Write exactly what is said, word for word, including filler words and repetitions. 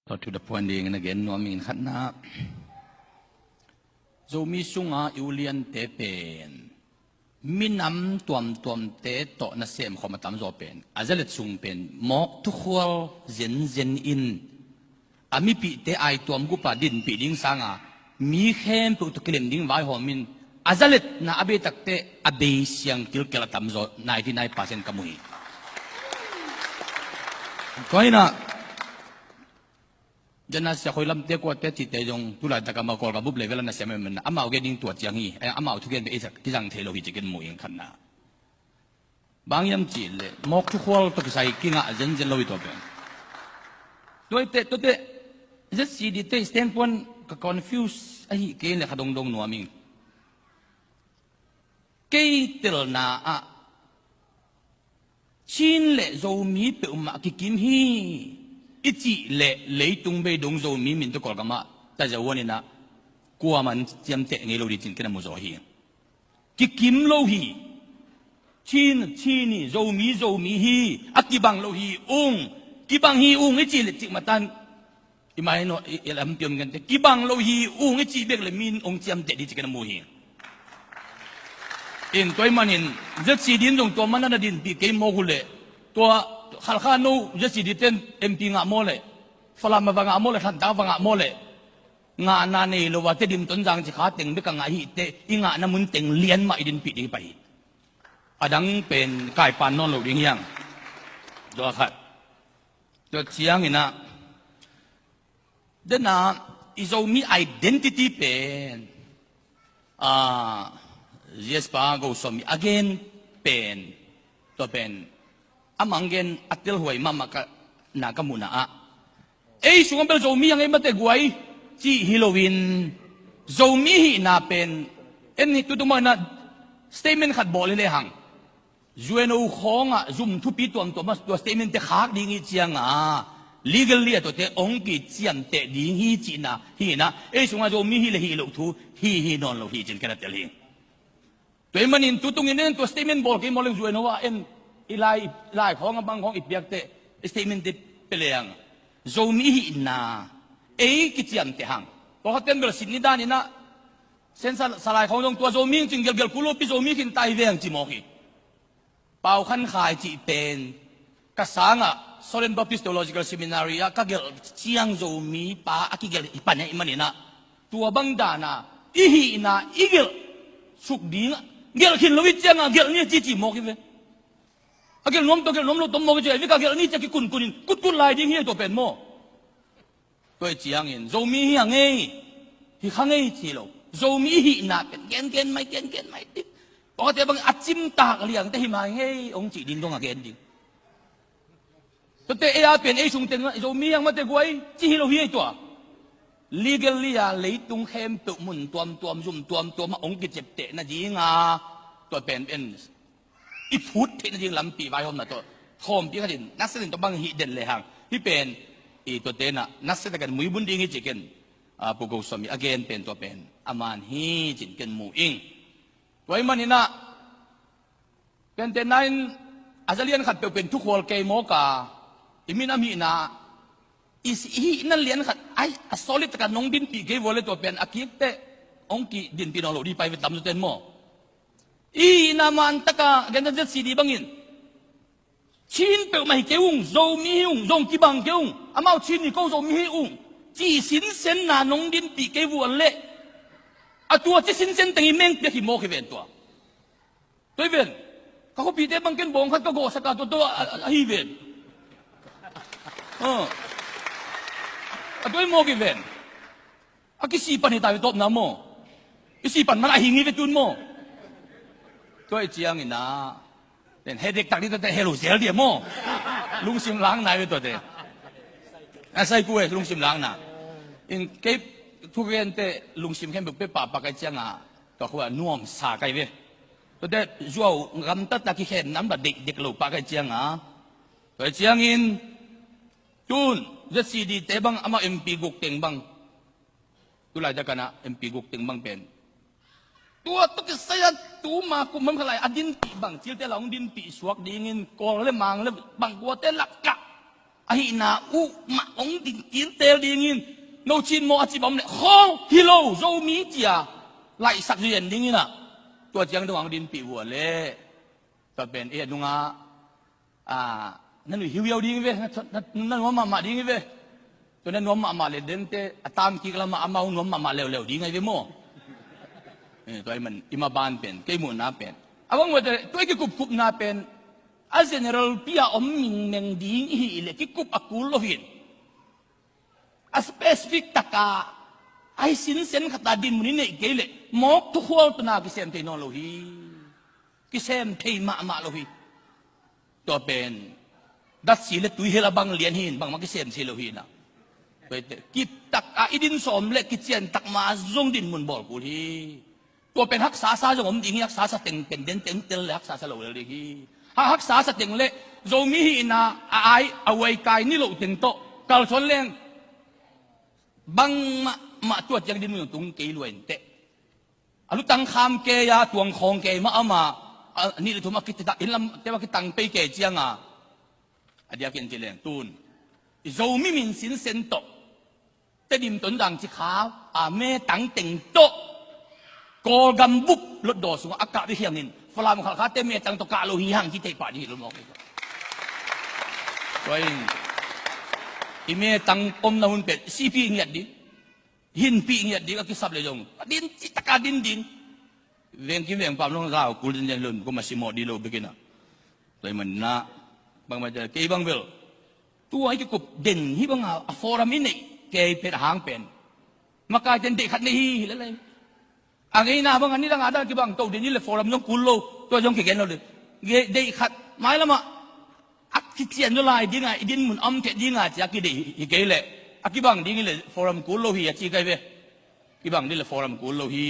Tua thu da phuan dingin a gen nuam ing. Khatna, Zomi sunga i uliante pen minam tuamtuamte tawh nasem khawm a tamzaw pen a zalet sung pen mawk thukhual zenzen in a mipihte aituam gupa dinpih ding sanga mi khempeuh tawh kilem ding vaihawmin a zaletna a beitakte a bei siang kilkel a tamzaw ninety nine percent ka mu hi. Tua inah Jan a sia khoi lamte kuate cihte zong tulaitak amau Kawlgam bup level a na sia mah amau gen ding tua ciang hi. Eh, amau thugen bek ei sak kizang thei lo hi ci ken mu ing. Khatna, bang hiam cih leh mawk thukhual tawh kisai kingah zenzen lo hi tua pen. Tuaite tuate Z C D te standpoint ka confuse ahi kei le kha dongdong nuam ing. Kei telna ah Chin le Zomi peuhmah kikim hi i cih le leitung beidong Zomi min tawh Kawlgamah tazawan inah kuaman ciamteh ngei lo ding cin ken a muzaw hi. Kikim lo hi. Chin Chin hi, Zomi Zomi hi. A kibang lo hi ung. Kibang hi ung i cih le cikmatan i mai no i lampiam gente kibang lo hi ung i cih bek le min ong ciamteh ding ci ken a mu hi. In tua i manin Z C D in zong tua mana na dinpih kei mawk uh leh tua Khalkha no Z C D ten M P ngah maw leh Falam a va ngah maw leh Thantlang a va ngah maw leh ngahna nei lo a Tedim Tonzang ci kha teng bek a ngah hi teh i ngahna mun teng lian mah i dinpih ding hi pah hi. A dang pen kaipan nawn lo ding hiang. Tua khat. Tua cianginah dena i Zomi identity pen a ziaspa Goswami a gen pen tua pen a manggen a telhuai mahmah ka na ka muhna ah ei sungah bel Zomi hang ei mate guai cih hi loin Zomi hihna pen en hi tutung mahna statement khat bawl hi lehang U N O khawngah zum thupi tuamtuam a tua statement te khak ding ih cianga legal li a tuate ong kiciamteh ding hi cihna hi inah ei sungah Zomi hi le hi loh thu hi hi nawn lo hi cin ken a tel hi. Tua ih manin tutungin en tua statement bawl kei maw leng U N O ah en i lai, i lai khawngah bang khawng i piakte statement te pia lehang Zomi hihna ei kiciamteh hang. Tua khaten bel sin ni dan inah sensa salai khawng zong tua Zomi hing cin gelgel kul lopi Zomi khin tai veng ci mawk hi. Pau Khan Khai cih pen ka sangah Solen Baptist Theological Seminary ah ka gelh ciang Zomi pa a kigelh hi pan hi maninah tua bang dana i hihna i gelh suk dingah gelh khin lo i ciangah gelh ni a cici mawk hi ve. A gelh nuam tawh gelh nuam lo tom mawk i ciah i vika gelh ni ciah kikunkunin kutkut lai ding hi a tua pen maw? Tua ih ciangin Zomi hi a ngei hi kha ngei ci lo. Zomi i hihna pen gengen mai gengen mai dik. Pawte bang a cimtak liangte hi mai ngei ong cih ding dong a gen ding. Tuate ei a pen ei sungte Zomi hiang mate guai ci hi lo hi ei tua. Legal li a leitung khempeuh mun tuamtuam zum tuamtuam a ong kiciapteh nadinga tua pen en i phut theih nading lampi vaihawmna tawh thawmpi khatin nasatin tawh bang hih den lehang hih pen i tuate inah nasatakin muibun ding hi ci ken. Pu Goswami a gen pen tua pen a man hi cin ken mu ing. Tua ih maninah pente nain a zalian khat peuh pen thukhual kei mawka i minam hihna i hihna lian khat ai a solid taka nong dinpih kei vua le tua pen a kikte ong ki dinpih nawn lo dih pai ve tamzaten maw? I hihna man taka genta Z C D bangin Chin peuhmah hi kei ung, Zomi hi ung, zong kibang kei ung, amau Chin hi ko Zomi hi ung ci sinsenna nong dinpih kei vua le a tua ci sinsen teng i mengpiak hi mawk hi ven tua. Tua i ven ka khuapite bang ken bawng khat ka gawhsaka tua tua a hi ven. A tua i mawk i ven. A kisipan hi ta ve tawpna maw? I sipan mana a hing hi ve tun maw? Tua i ciangina ten hedek tak dih tate helo zel dia maw? Lungsim lang nai ve tuate. A saiku e lungsim lang na in kei thugente lungsim khempeuh pe pahpah kai cianga tua khua nuamsa kai ve. Tuate zuau gamtatna kikhen nam la dekdek lo pah kai cianga tua ciangin tun Z C D te bang amah M P guk teng bang tulai dakanah M P guk teng bang pen tua tuk kisai a tuma kum bang khalai a dinpih bang cilte la hong dinpih suak dingin kawl le mang le bang kuate lakah Ahihna uh mah hong ding, kintel dingin, no cin maw a ci bang om leh, khawng hi lo, Zomi ci-a laihsak zui en dingin ah, tua ciang dong hong dinpih uh a leh, tua pen, eh, a nungah, ah, na nuih hiuhiau ding hi ve, na, na, na nuam mahmah ding hi ve. Tua na nuam mahmah leh dente, a tamkik lamah amau nuam mahmah leuleu ding ahi ve maw. Eh, tua ahih man, i maban pen, kei muhna pen, a bang mah tua i kikupkupna pen, a general pi-a om mingmeng ding i hih leh kikup a kul lo hi. A specific taka, a hi sinsen khata dinmun i neih kei leh mawk thukhual tawna kisem thei nawn lo hi. Kisem thei mahmah lo hi. Tua pen datsi le tuihel a bang lian hi-in bangmah kisem thei lo hi na. Tua hi teh, kiptak a i din sawm leh kician takma zong dinmun bawl kul hi. Tua pen haksa sa zong om ding hi, haksa sa teng pen dente hong tel leh haksa sa lo lel ding hi. Ha, haksa sa teng leh Zomi hihna a ai a uaikai ni loh teng tawh kalsuan leng bangmah mah tua ciang dinmun tung kei lua inteh. A lutang kham kei a, tuang khawng kei mah amah, a nih le thum a kiti tak, inn lam te a kitang pei kei cianga, a diakin ci leng tun i Zomi min sinsen tawh, Tedim, Tonzang, Cikha a metang teng tawh Kawlgam bup Hlutdaw sungah a kah bek hi hangin, Falam, Khalkha te metang tawh kah lo hi hang ci thei pah ding hi lo mawk hi. Tua in i metang omna hun pen sipi ngiat ding, hinpih ngiat ding, a kisap leh zong a din citaka din ding. Vengkim vengpam long zau kul dindian lun, kum a simawh dih lo bekin ah. Tua ahih manin ah, bangmah kei bang bel, tua i kikup den hih banga a forum i neih kei pen a hang pen, makaite in deih khat nei hi, hi lel hi. A ngeina bang a nidang a dang kibang to den hi leh forum zong kul lo, tua zong kigen lo ding. Deih khat mailamah a kician zaw lai dinga, i dinmun a om thei dinga ci-a kideih hi kei leh, a kibang ding hi leh forum kul lo hi a ci kei ve. Kibang ding leh forum kul lo hi.